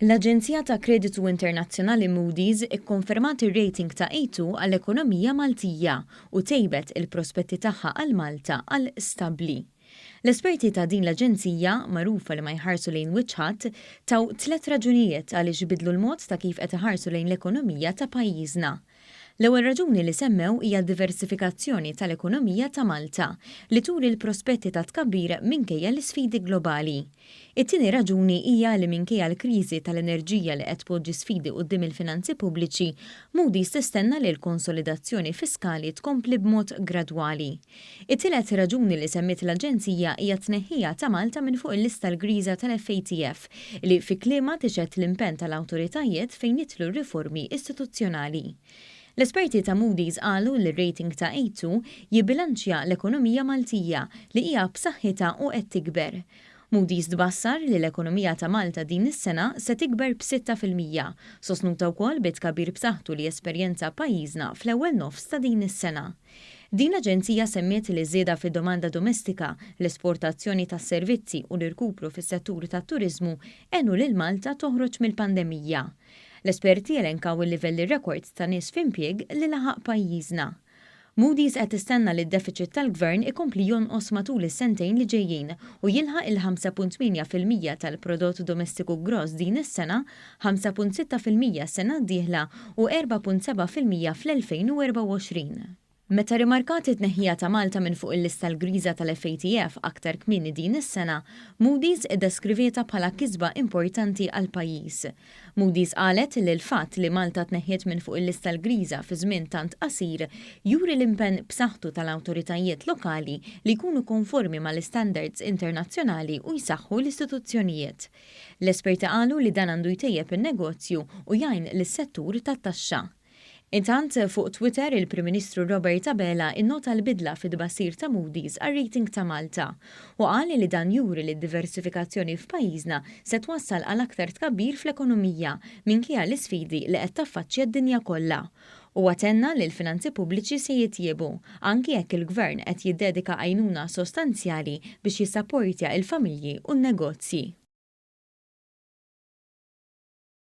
L-aġenzija ta' kreditu internazzjonali Moody's ikkonfermat ir-rating ta' A2 għall-ekonomija Maltija u tejbet il-prospetti tagħha għal Malta għal stabbli. L-esperti ta' din l-aġenzija, magħrufa li ma jħarsu lejn wiċċ ħadd, taw tliet raġunijiet għaliex bidlu l-mod ta' kif qed iħarsu lejn l-ekonomija ta' pajjiżna. L-ewwel raġuni li semmew hija d-diversifikazzjoni tal-ekonomija ta' Malta, li turi l-prospetti ta' tkabbir minkejja l-isfidi globali. It-tieni raġuni hija li minkejja l-kriżi tal-enerġija li qed tpoġġi sfidi quddiem il-finanzi pubbliċi, Moody's tistenna li l-konsolidazzjoni fiskali tkompli b'mod gradwali. It-tielet raġuni li semmiet l-aġenzija hija t-tneħħija ta' Malta minn fuq il-lista l-griża tal-FATF, li fi kliemha tixhed l-impenn tal-awtoritajiet fejn jidħlu r-riformi istituzzjonali. L-esperti ta' Moody's qalu li r-rating ta' A2 jibbilanċja l-ekonomija Maltija li hija b'saħħitha u qed tikber. Moody's tbassar li l-ekonomija ta' Malta din is-sena se tikber b'6%, sostnuta wkoll bi tkabbir b'saħħtu li esperjenza pajjiżna fl-ewwel nofs ta' din is-sena. Din l-aġenzija semmiet li ż-żieda fid-domanda domestika, l-esportazzjoni tas-servizzi u l-irkupru fis-settur tat-turiżmu għenu lil Malta toħroġ mill-pandemija. L-esperti elenkaw il-livelli rekord ta' nies f'impjieg li laħaq pajjiżna. Moody's qed tistenna li d-defiċit tal-Gvern ikompli jonqos matul is-sentejn li ġejjin u jilħaq il-5.8% tal-prodott domestiku gross din is-sena, 5.6% s-sena d-dieħla u 4.7% fl-2024. Meta rimarkat it-tneħħija ta' Malta minn fuq il-lista l-griża tal-FATF aktar kmieni din is-sena, Moody's iddeskrivietha bħala kisba importanti għall-pajjiż. Moody's qalet li l-fatt li Malta tneħħiet minn fuq il-lista l-griża fi żmien tant qasir juri l-impenn b'saħħtu tal-awtoritajiet lokali li jkunu konformi mal-istandards internazzjonali u jsaħħu l-istituzzjonijiet. L-esperti qalu li dan għandu jtejjeb in-negozju u jgħin lis-settur tat-taxxa. Intant, fuq Twitter, il-Prim Ministru Robert Abela innota l-bidla fit-tbassir ta' Moody's għar-rating ta' Malta u qal li dan juri li d-diversifikazzjoni f'pajjiżna se twassal għal aktar tkabbir fl-ekonomija minkejja l-isfidi li qed taffaċċja d-dinja kollha. Huwa tenna li l-finanzi pubbliċi se jitjiebu, anki jekk il-Gvern qed jiddedika għajnuna sostanzjali biex jissapportja l-familji u n-negozji.